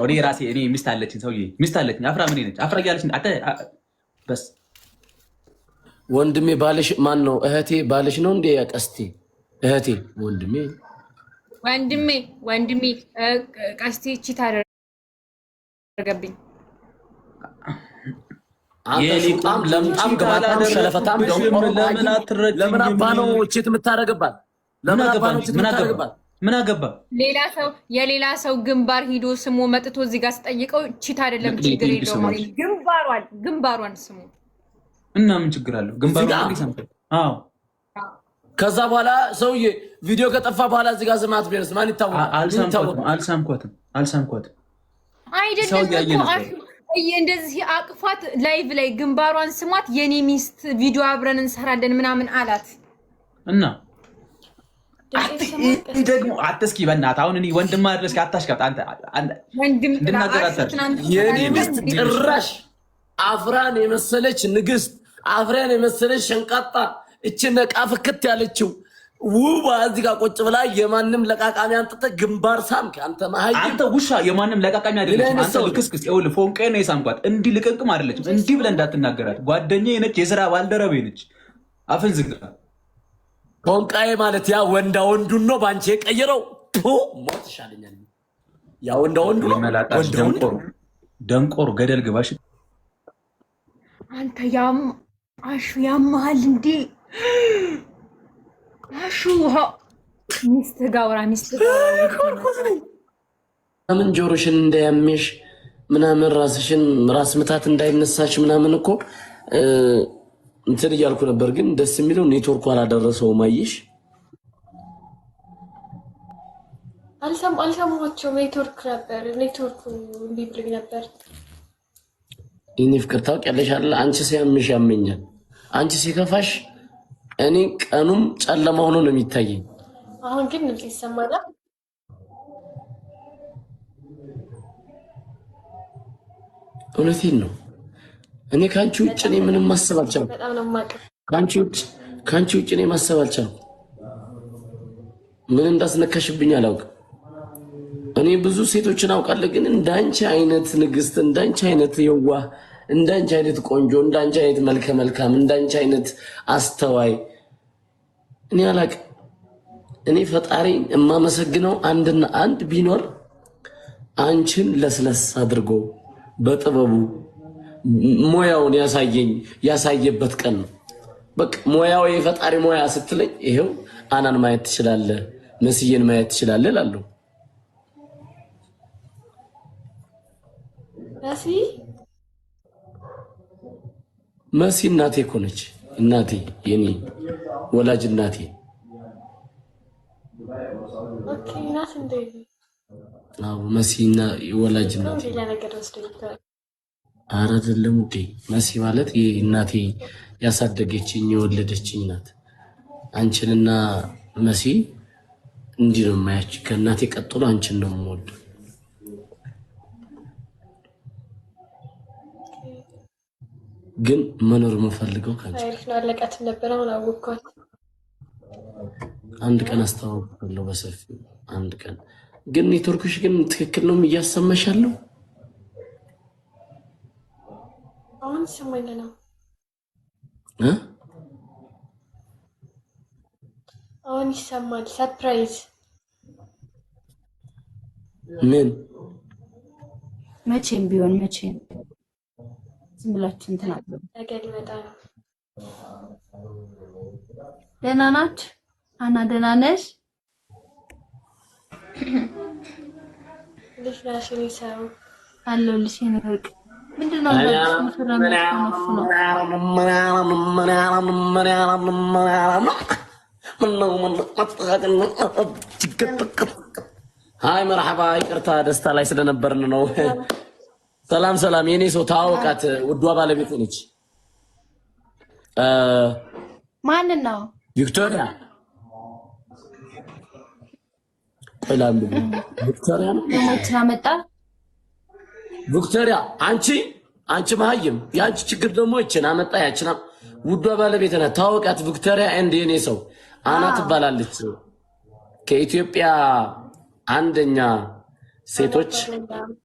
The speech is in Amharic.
እኔ ራሴ እኔ ሚስት አለችኝ፣ ሰውዬ ሚስት አለችኝ። አፍራ ምን ነች? አፍራ እያለች አንተ በስ ወንድሜ ባልሽ ማን ነው? እህቴ ባልሽ ነው እንዴ? ቀስቴ እህቴ ወንድሜ ወንድሜ ወንድሜ ቀስቴ cheat አደረገብኝ። አንተ ለምጣም ግማታም ሸለፈታም ለምን አባ ነው cheat የምታደርግባት? ለምን አባ ነው cheat የምታደርግባት? ምን አገባ? ሌላ ሰው የሌላ ሰው ግንባር ሂዶ ስሞ መጥቶ እዚህ ጋር ስጠይቀው cheat አይደለም ችግር የለውም አለኝ። ግንባሯን ግንባሯን ስሞ እና ምን ችግር አለው? ግንባሯን። አዎ። ከዛ በኋላ ሰውዬ ቪዲዮ ከጠፋ በኋላ እዚህ ጋር ስማት ቢሆንስ ማን ይታወቃል? አልሳምኳትም አልሳምኳትም። አይደለም እኮ እንደዚህ አቅፏት live ላይ ግንባሯን ስሟት የኔ ሚስት ቪዲዮ አብረን እንሰራለን ምናምን አላት። እና ደግሞ አትስኪ በእናትህ አሁን እኔ ወንድም አይደል እስኪ አታሽቃብጥ አንተ እንድናገር የኔ ሚስት ጭራሽ አፍራን የመሰለች ንግስት፣ አፍራን የመሰለች ሸንቃጣ፣ እቺ ነቃ ፍክት ያለችው ውባ እዚህ ጋር ቁጭ ብላ የማንም ለቃቃሚ አንጥተህ ግንባር ሳምክ። አንተ መሀይም፣ አንተ ውሻ፣ የማንም ለቃቃሚ አይደለችም። አንተ ልክስክስ፣ ይኸውልህ ፎንቄ ነው የሳምኳት። እንዲህ ልቅቅም አይደለችም። እንዲህ ብለህ እንዳትናገራት። ጓደኛዬ ነች፣ የስራ ባልደረቤ ነች። አፍን ዝጋ። ፎንቃዬ ማለት ያ ወንዳ ወንዱን ነው በአንቺ የቀየረው። ሞት ይሻለኛል። ያ ወንዳ ወንዱ ነው። ደንቆሮ ደንቆሮ፣ ገደል ግባሽ። አንተ ያም አሹ ያመሃል እንዴ? አሹ ሚስት ጋውራ ሚስት ምን ጆሮሽን እንዳያምሽ ምናምን ራስሽን ራስ ምታት እንዳይነሳሽ ምናምን እኮ እንትን እያልኩ ነበር፣ ግን ደስ የሚለው ኔትወርኩ አላደረሰውም። አየሽ፣ አልሰማኋቸውም። ኔትወርክ ነበር፣ ኔትወርኩ እምቢ ብሎኝ ነበር። የእኔ ፍቅር ታውቂያለሽ አይደል? አንቺ ሲያምሽ ያመኛል፣ አንቺ ሲከፋሽ እኔ ቀኑም ጨለማ ሆኖ ነው የሚታየኝ። አሁን ግን ድምጽ ይሰማል። እውነቴን ነው። እኔ ከአንቺ ውጭ እኔ ምንም ማሰብ አልቻልኩም። ከአንቺ ውጭ እኔ ማሰብ አልቻልኩም። ምን እንዳስነካሽብኝ አላውቅም። እኔ ብዙ ሴቶችን አውቃለሁ፣ ግን እንዳንቺ አይነት ንግስት፣ እንዳንቺ አይነት የዋህ፣ እንዳንቺ አይነት ቆንጆ፣ እንዳንቺ አይነት መልከ መልካም፣ እንዳንቺ አይነት አስተዋይ እኔ አላውቅም። እኔ ፈጣሪ የማመሰግነው አንድና አንድ ቢኖር አንቺን ለስለስ አድርጎ በጥበቡ ሙያውን ያሳየኝ ያሳየበት ቀን ነው። በቃ ሙያው የፈጣሪ ሙያ ስትለኝ ይሄው አናን ማየት ትችላለህ፣ መስዬን ማየት ትችላለህ እላለሁ። መሲ እናቴ እኮ ነች። እናቴ የኔ ወላጅ እናቴ። አዎ መሲ ወላጅ እናቴ። ኧረ አይደለም ውዴ፣ መሲ ማለት እናቴ ያሳደገችኝ የወለደችኝ ናት። አንቺንና መሲ እንዲህ ነው የማያች። ከእናቴ ቀጥሎ አንቺን ነው የምወደው። ግን መኖር የምፈልገው ከአንቺ ነበር። አሁን አወቅኳት። አንድ ቀን አስተዋውቃለሁ በሰፊው አንድ ቀን። ግን ኔትወርክሽ ግን ትክክል ነው እያሰማሽ ያለው? አሁን ይሰማኛል ነው። አሁን ይሰማል። Surprise ምን? መቼም ቢሆን መቼም ዝም ብላችሁ እንትን አትበሉ። ነገ ሊመጣ ነው። ደህና ናችሁ? አና ደህና ነሽ? እንዴት ነሽ? እኔ ሰው አለሁልሽ። የእኔ ወርቅ ምንድን ነው? Hi መርሐባ። ይቅርታ ደስታ ላይ ስለነበርን ነው። ሰላም ሰላም፣ የኔ ሰው ታወቃት፣ ውዷ ባለቤት ነች። ማንን ነው? ቪክቶሪያ። ቆይ ላንብብ። ቪክቶሪያ ነው አመጣ። ቪክቶሪያ፣ አንቺ መሀይም፣ የአንቺ ችግር ደግሞ ይችን አመጣ ያችን። ውዷ ባለቤት ናት። ታወቃት፣ ቪክቶሪያ and የኔ ሰው አና ትባላለች። ከኢትዮጵያ አንደኛ ሴቶች